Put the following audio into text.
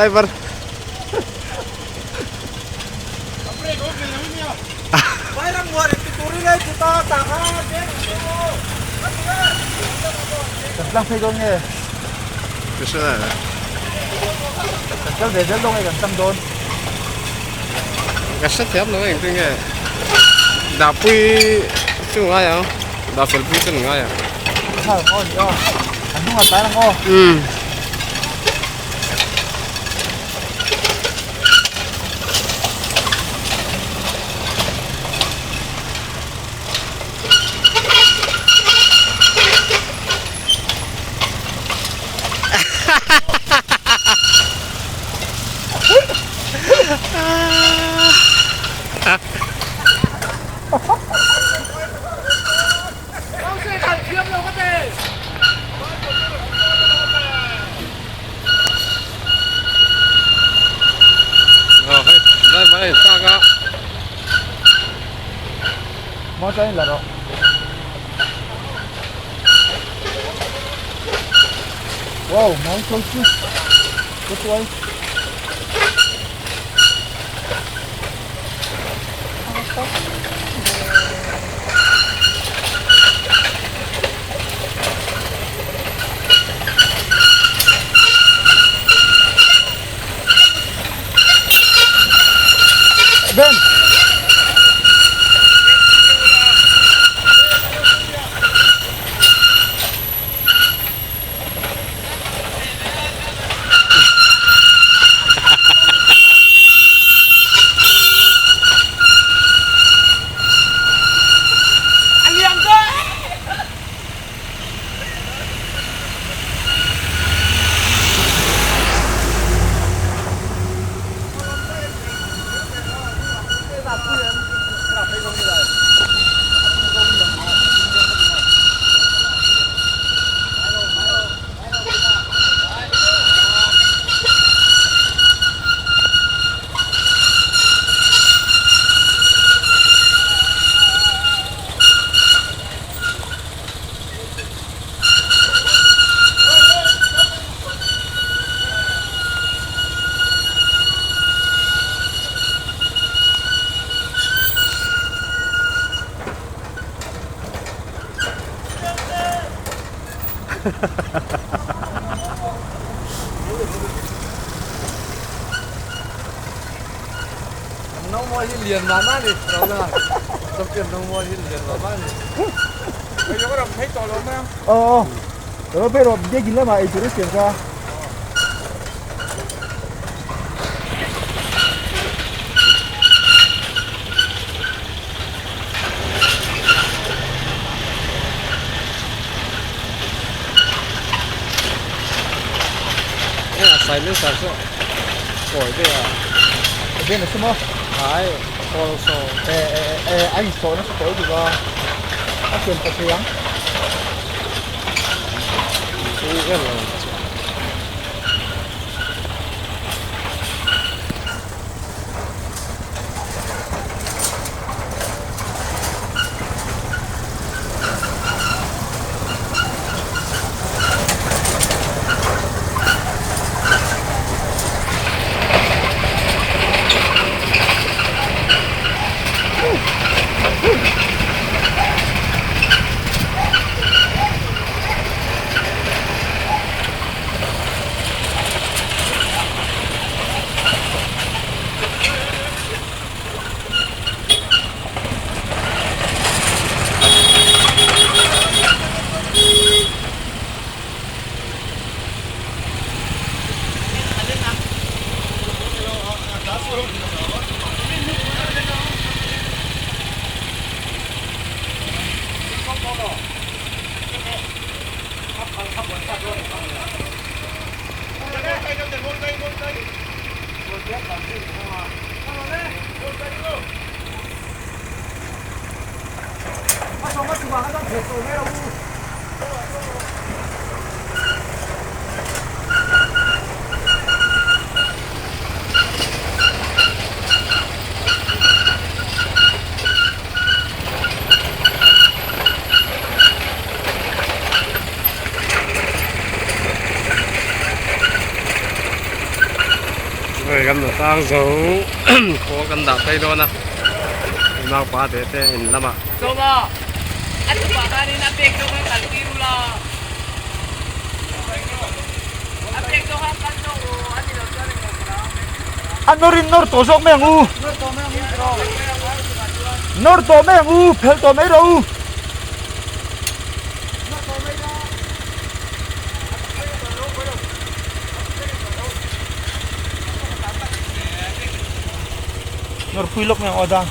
Driver. Kan tlang phei dawn nge? Ka hre lo. Kan kal ve zel dawn nge kan tlang dawn? Ka hre thiam lo engtin nge dahpui chu ngai ang dah felpui chu ni ngai ang. Thla ang aw ni aw. A hnungah tlan ang aw. Umm. Wow, mau câu chứ. Có tôi. Ben. Ờ, rồi bây giờ biết gì nữa mà ấy chỉ được tiền ra. Silencer chu kawi te ah. Bên là sao mà? Ai kawl saw. Ê ê ê anh saw nó kawi được à? Anh tiền có tiền. Chu em lo. Tlang zo khawl kan dah phei dawn a naupa te te in lamah. Sawma a chupah khanin a pek zawk a kal tir ula a pek zawk a kal zawk rawh a ni lo chuan englo ka ram. A nawr in nawr tawh zawk mai ang u. Nawr tawh mai ang u phel tawh mai rawh u. Nawr pui lawk mai ang aw dan.